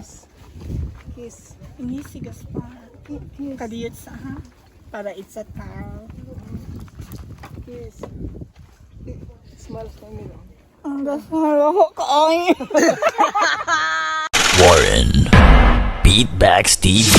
Kiss. Kiss. Ini si Gaspar. Kiss. Kadiyot sa ha? Para it's a tao. Kiss. Smile for me. Ang Gaspar, ako kaay. Warren. Beatbacks TV.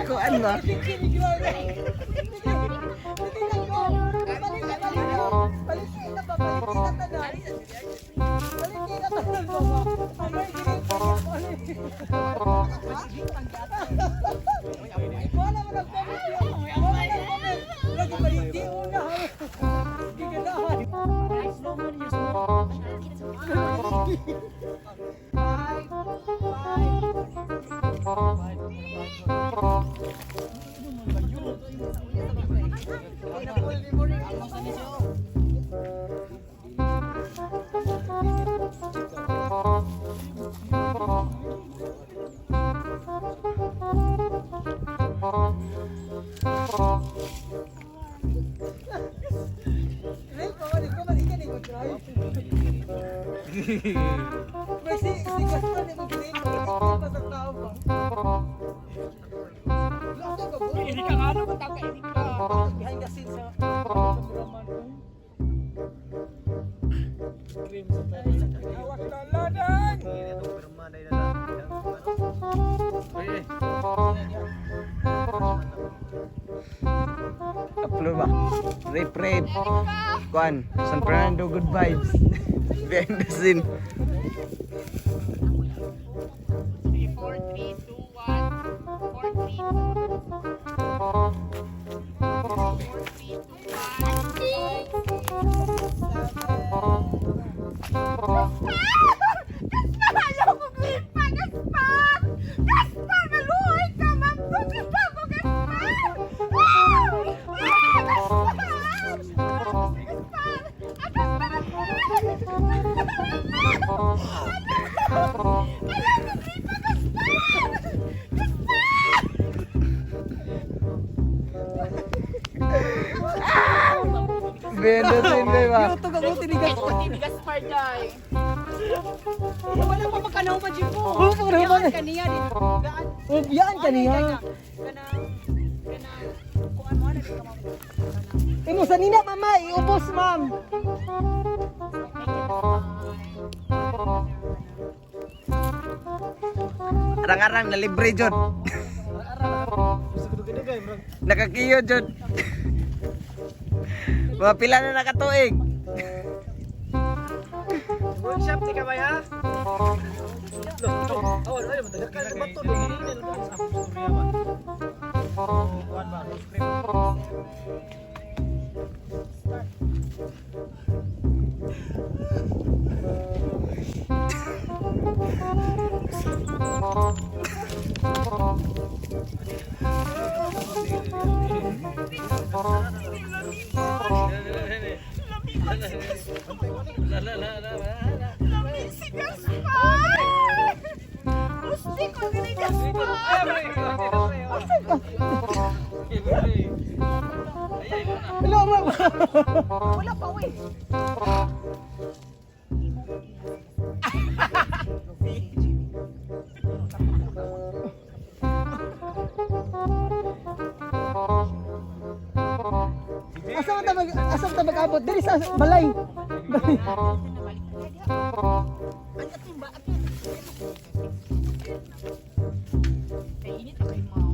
Kuan ba? Si Gaspar ni mag-green, pa sa tao ba? Hindi ka nga naman tao ka, hindi ka. Behind the scenes sa cameraman. Hawak na ladan! Upload ba? Rip rip. Kuan, San Fernando good vibes. Behind the scene. 3, 4, 3, 2, 1. 4, 3, 4, 3, 2, 1. Gaspar! Ayaw ko gripa! Gaspar! Gaspar! Maluhoy ka! Ma'am! Gaspar ko! Gaspar! Ah! Ah! Gaspar! Gaspar! Ah, Gaspar! Ayaw ko gripa! Gaspar! Gaspar! Behind the scene ba? Ito ka ni Gaspar. Ni Gaspar Jai. Wala pa pagkanaw pa dyan po. Oo, pagkanaw pa. Kaniya din. Gaan. Oh, biyaan ka niya. Kanang, kanang, kuan mo na di ka ma'am. Imo sa nina mama, iubos ma'am. Arang-arang na libre jud. Nakakiyo jud. Mga pila na nakatuig. Workshop ti ka ba ya? Oh, ay madagal ka bato do. Lami si Gaspar! Gusti ko ni Gaspar! Hello ma'am. Wala pa we. Asa man ta mag-abot diri sa balay. Kay init na kay ma'am.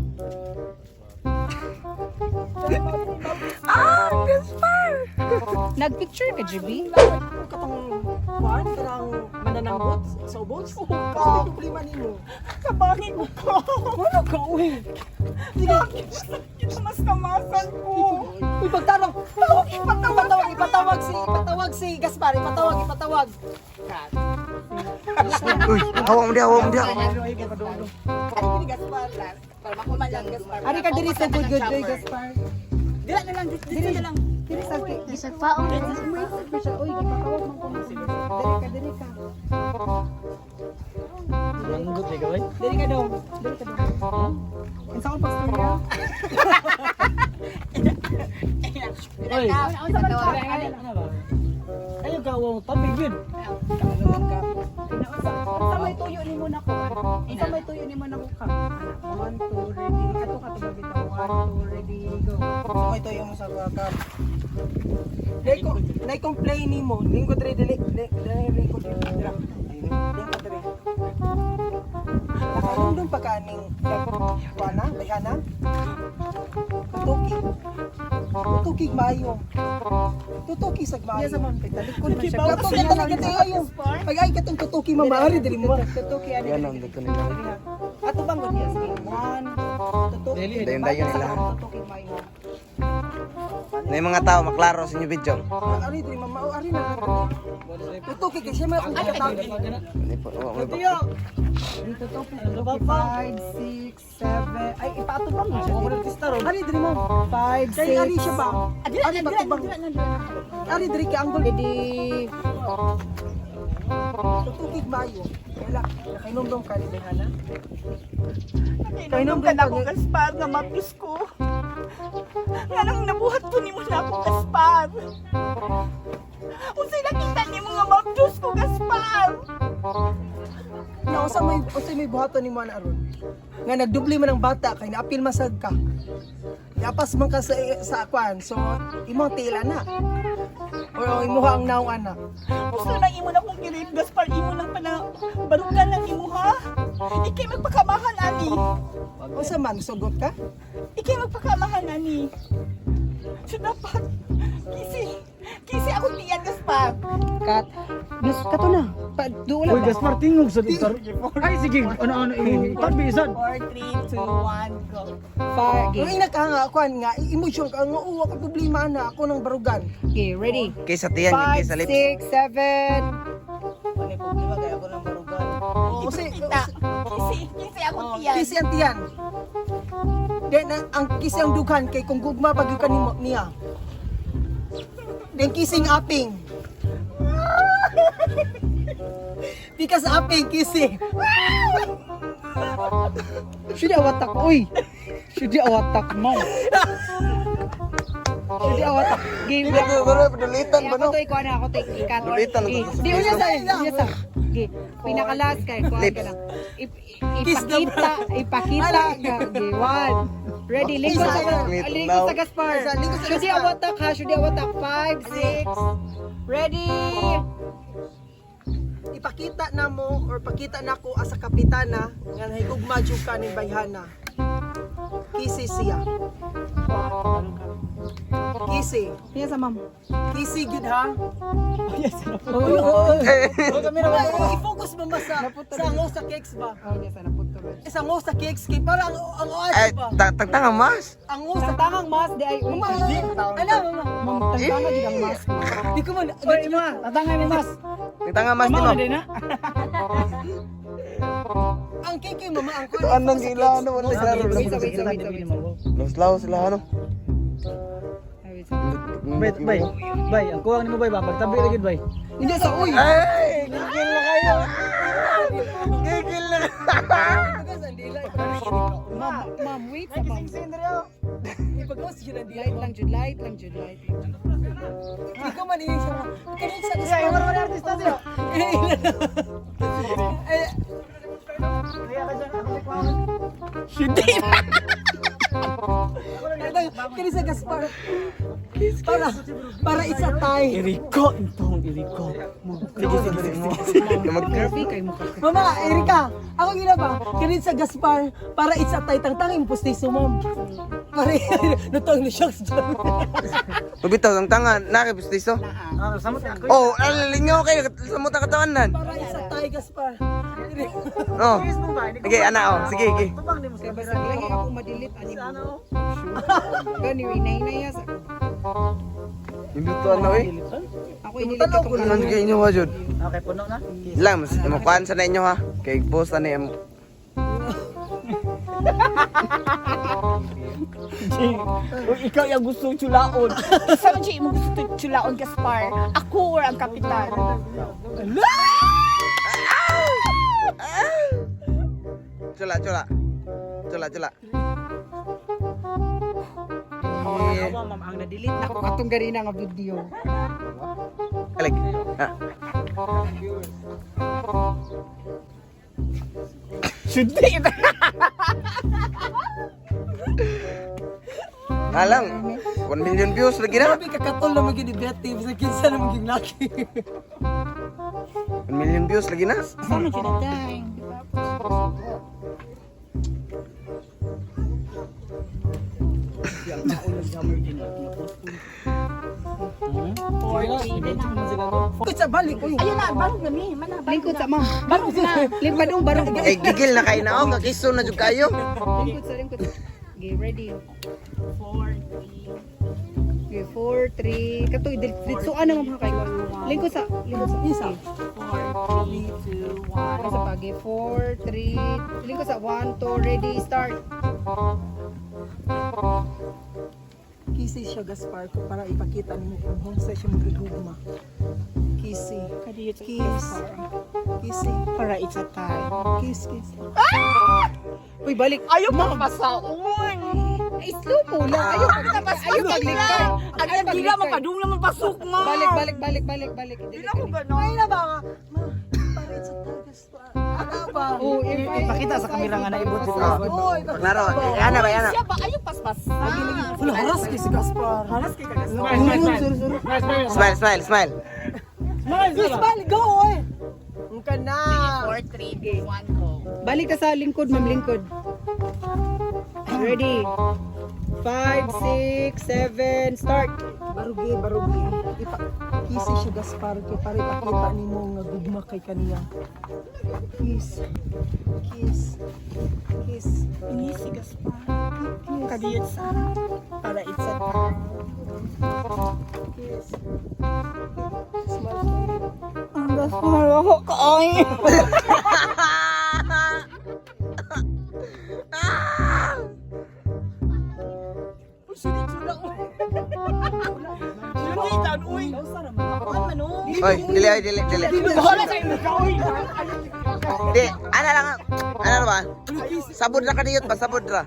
Ah, Gaspar. Nagpicture ka, GB? Katong kuan kanang na ng boats, sa ubos. Kasi may problema nimo. Kabangin mo ko. Wala ka, uy. Sige. Mas kamasan ko. Uy, pagtanong. Ipatawag, ipatawag si, ipatawag si Gaspar, ipatawag, ipatawag. Uy, hawak mo diha, hawak mo diha. Ari kini Gaspar lang. Para makuman lang Gaspar. Ari ka diri sa good good day, Gaspar. Dila na lang, dito na lang. Diri sa Bisag paong. Uy, ipatawag man ko. Diri ka, diri ka. Manggut ni gawin. Diri ka dong. Diri ka dong. Unsa ko pagstorya? Oy. Ano ba? Ayo ka wa tabi gyud. Sa may tuyo ni mo na ko. Sa may tuyo ni mo na ko ka. One, two, ready. Ato ka to bitaw. One, two, ready, go. Sumay to yung sa kam. Nay ko, nay complain nimo. Lingkod diri dili, dili lingkod diri. Dira. Lingkod diri. Nakainumdum pa kaning kuana, bayhana. Tutuki. Tutuki maayo. Tutuki sag maayo. Yes, ma'am. Talikod man siya. Tutuki talaga tayo. Pag ay katong tutuki mama ari dili mo. Tutuki ani. Yan ang dito nila. Ato bang gud niya? Sige. One, tutuki. Dayon-dayon nila. Tutuki maayo. Na yung mga tao maklaro sa inyo video. Ari diri mama, oh, ari na. Tutuki kay siya may akong katawag. Hindi po, wa may Tiyo. Tutuki, tutuki. 5, 6, 7. Ay, ipaatubang mo siya. Ari diri mo. 5, Kay 6. ari siya ba? Dila Ari na, ba dila na, tubang? dila na, dila na. Ari diri kay anggol. Ready. Tutukig maayo. Wala, nakainomdom ka ni Behana. Kainom ka na ako, Gaspar, nga mapis ko. Nga nang nabuhat to ni mo na ako, Gaspar. Unsay nakita ni mo nga mapis ko, Gaspar. Na usa may buhaton nimo ana aron. Nga nagdubli man ang bata kay naapil masag ka. Yapas man ka sa kwan. So imong tila na. O imuha ang naong ana. Gusto na imo na kong girip, Gaspar, imo nang pana barugan lang imo ha. Ikay magpakamahan ani. Unsa man sugot ka? Ikay magpakamahan ani. So dapat kisi kisi ako tiyan, Gaspar. Cut. Nus, kato na. Pa, doon Uy ba? Gaspar tingog sa dito. Ay sige, ano ano tabi sad. 4, 3, 2, 1, go. Five. Ang ina ka nga kwan nga emosyon ka nga uwa ka problema ana ako ng barugan. Okay, ready. Kaysa tiyan, 5, kaysa lips. 6, 7. Ano yung problema kaya ako ng barugan? O usa Kita. Kisi kisi ako tiyan. kisi ang tiyan. Then ang kisi ang dughan kay kung gugma pag ka nimo niya. Then kissing aping. Because aping kisi. Shudi awatak, uy! Shudi awatak mo. Shudi awatak. Game. Dulitan ba Ako no? to, ikaw na ako to, ikat. Dulitan na to sa Di, unya sa, unya sa. Okay. Pinakalas kay kuha ka Lips. lang. Kiss the Ipakita, ipakita. Okay, one. Ready, lingkod sa, Kiss. lingkod sa Gaspar. Lingkod sa Shudi Gaspar. awatak ha, shudi awatak. 5, 6. Ready. Ipakita na mo or pakita na ko as a kapitana nga nahigugma jud ka ning bayhana. Kisi siya. Kisi. Iya sa ma'am. Kisi gyud ha. I-focus mo ba sa ngo sa cakes ba? Oh, yes, naputo. Eh, sa ngo sa cakes kay para ang Ay, oas ba? tagtanga mas. Ang ngo sa Sa tangang mas di ay uy. Mama, ala mama. Ma'am, tangtanga gid ang mas. Di ko man Oy ma, tatangay mo mas. Tagtanga mas di Mao mo. na din na. Ang kiki mama ang Ito anang gila ano wala klaro. Wait, wait, wait, wait, wait. Laos sila ano. Bay, bay. Bay, ang kuwang nimo bay ba pagtabi ra gid bay. Hindi sa uy. Ay, gigil na kayo. Gigil na. Ma'am, ma'am, wait sa ma'am. Ipagawas yun ang dila. Light lang jud, light lang jud, light lang. Di ko man ini siya. Kanin sa Gaspar. Wala artista siya. Eh, Hindi. Kini sa Gaspar. Para isa tay. Erika, intong Erika. Sige, sige, sige. Mama, Erika, ako gina ba? Kini sa Gaspar, para isa tay tangtang yung pustiso mo. Para nutong ni shucks dyan. Mabitaw ang tanga, nakipustiso. Oh, alalingaw kayo, samot ang katawan nan. Para isa tay Gaspar. Oh. Sige, ana oh. Sige, sige. Kaya basta lagi ako ma-delete ani mo. Gani inay-inay sa Induto ano eh. ako i-delete ko. Ano kay inyo ha, Jud? Okay, puno na. Lang, mas makuhaan sa na inyo ha. Kay post ano yung Uy, ikaw yung gustong tsulaon. Isa man siya imong gusto tsulaon, Gaspar. Ako or ang kapitan. Chula, chula. Chula, chula. Eh, Ma'am, ang na-delete na ko katong ganina nga video. Alik. Ha. Sudi! Alang, 1 million views lagi na. Grabe kakatol na maging ni Betty, bisa kinsa na maging laki. 1 million views lagi na. Sama siya na dang. Sa balik, uy. Ayun na, barong na mi. Mana, barong Lingkod sa ma'am. Barong na. Lingkod barong barong. Eh, gigil na kayo na oh, kakiso na jud kayo. Lingkod sa lingkod. Okay, ready. 4, 3, Okay, 4, 3. Kato i-delete. So ano ma'am kay lingkod sa lingkod sa Isa. 4, 3, 2, 1. Isa pa, okay, 4, 3, lingkod sa 1, 2, ready, start. Kisi siya Gaspar ko para ipakita nimo kung hunsa siya magigugma. Kisi. Kadiyot sa Kiss. Kisi. Para it's a tie. Kiss, kiss. Uy, balik. Ayaw mo mapasaon. Ay, slow mo lang. Ayaw pag ayaw paglikay. Ang Ayaw dila paglikay. mapadung naman pasok mo. Balik, balik, balik, balik, balik. Dila ko ganon. Ay na ba? Ma, para it's a tie Gaspar. Ano ba? Oh, Ipakita sa kamera nga naibot dito. Oy, Klaro, eh, ana ba, ana. Siya ba ayaw paspasa? Wala, haras kay si Gaspar. Haras kay ka Gaspar. Smile, smile, smile. Gaspar, go oy. Ang ka na. 4, 3, 2, 1, go. Balik ka sa lingkod, ma'am, lingkod. Ready? 5, 6, 7, start. Barugi, barugi. Ipa kisi siya Gaspar kay para ipakita nimo nga gugma kay kaniya. Kiss. Kiss. Kiss. Ini si Gaspar. Kadiyot sa para it's a tie. Kiss. Smile. Ang Gaspar ako kaay. Oy, dili, oy, dili, dili. Di, ana lang. Ana ra ba? Sabod ra kadiyot ba? Sabod ra.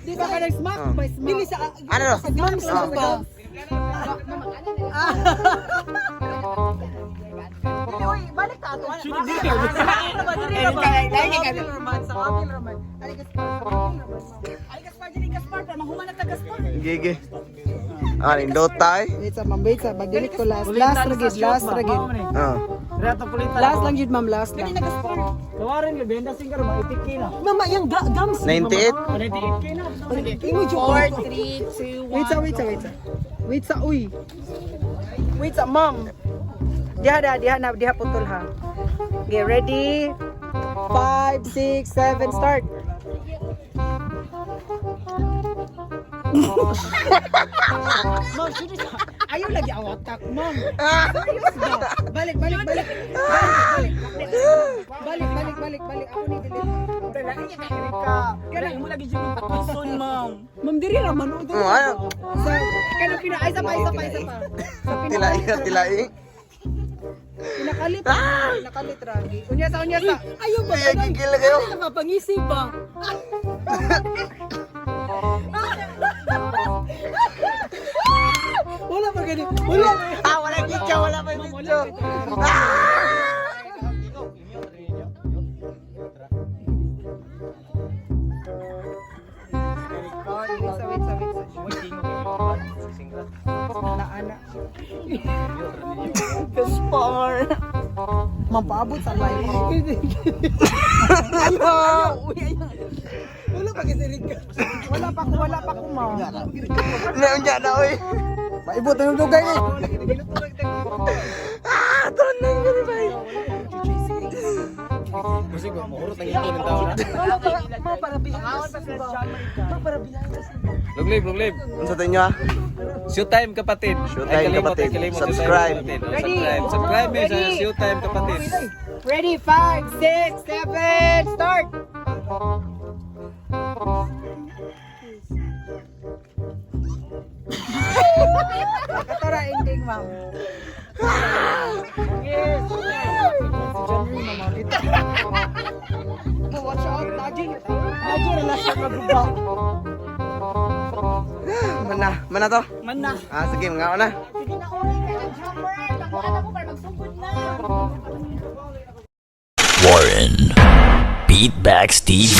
Di ba ka nag-smack? Oh. May smack. Dili sa Ano ro? Sa gams Oh. ba? Uy, balik ta ato. Ay, Gaspar, dili Gaspar, para mahuman na ta Gaspar. Gigi. Ah, nindota eh. Wait sa ma'am, wait sa. Mag-delete ko last. Last ra gid, last ra gid. Oh. Reto pulitan. Last lang jud ma'am, last lang. Kawarin ka, benda singkar ba? 80K na. Mama, yung gams. 98. 98K na. Imo jud. 4, 3, 2, 1. Wait sa, wait sa, wait sa. Wait sa, uy. Wait sa, ma'am. Diha na, diha na, diha putol ha. Okay, ready? 5, 6, 7, start. Ma'am, shoot it. Ayaw lagi ang watak, ma'am. Serious ba? Balik, balik, balik. Balik, balik. Balik, balik, balik, balik. Ako ni delete. Kaya mo lagi dyan yung patison, ma'am. Ma'am diri ra man. Oh, ano? So, kanang pina, ay, isa pa, isa pa, isa pa. Sa Tilai, tilai. Pinakalit. Pinakalit ragi. Unya sa, unya sa. Ayaw ba? Ay, gigil na kayo. Ano na mapangisi ba? Wala pa gani. Wala. Ah, wala video, wala pa video. Ah! Wait sa, wait sa, wait sa. Na ana. Gaspar. Mapaabot sa live. Ano? Wala pa kasi Rika. Wala pa ko, ma'am. Naunya na, oy. Maibot ang dugay ni. Ah, tanan gani bay. Wala pa, ma para behind the scene ba? Ma para behind the scene ba? Long live, long live. Unsa to inyo ah? Showtime, kapatid. Showtime, Ay, kalimot, kapatid. ay, kalimot. Showtime, Subscribe. kapatid. Oh, Ready? Subscribe. Subscribe eh, sa Ready? Showtime, kapatid. Ready, 5, 6, 7, start! Katara ending, ma'am. Yes! Si John Ray, ma'am. Dito. Watch out, lagi. Lagi na siya maguba. Mana, mana to? Mana. Ah, sige, mga na. Sige na, uli ka ng jumper. Takuan ako para magsugod na. Warren. Beatbacks TV.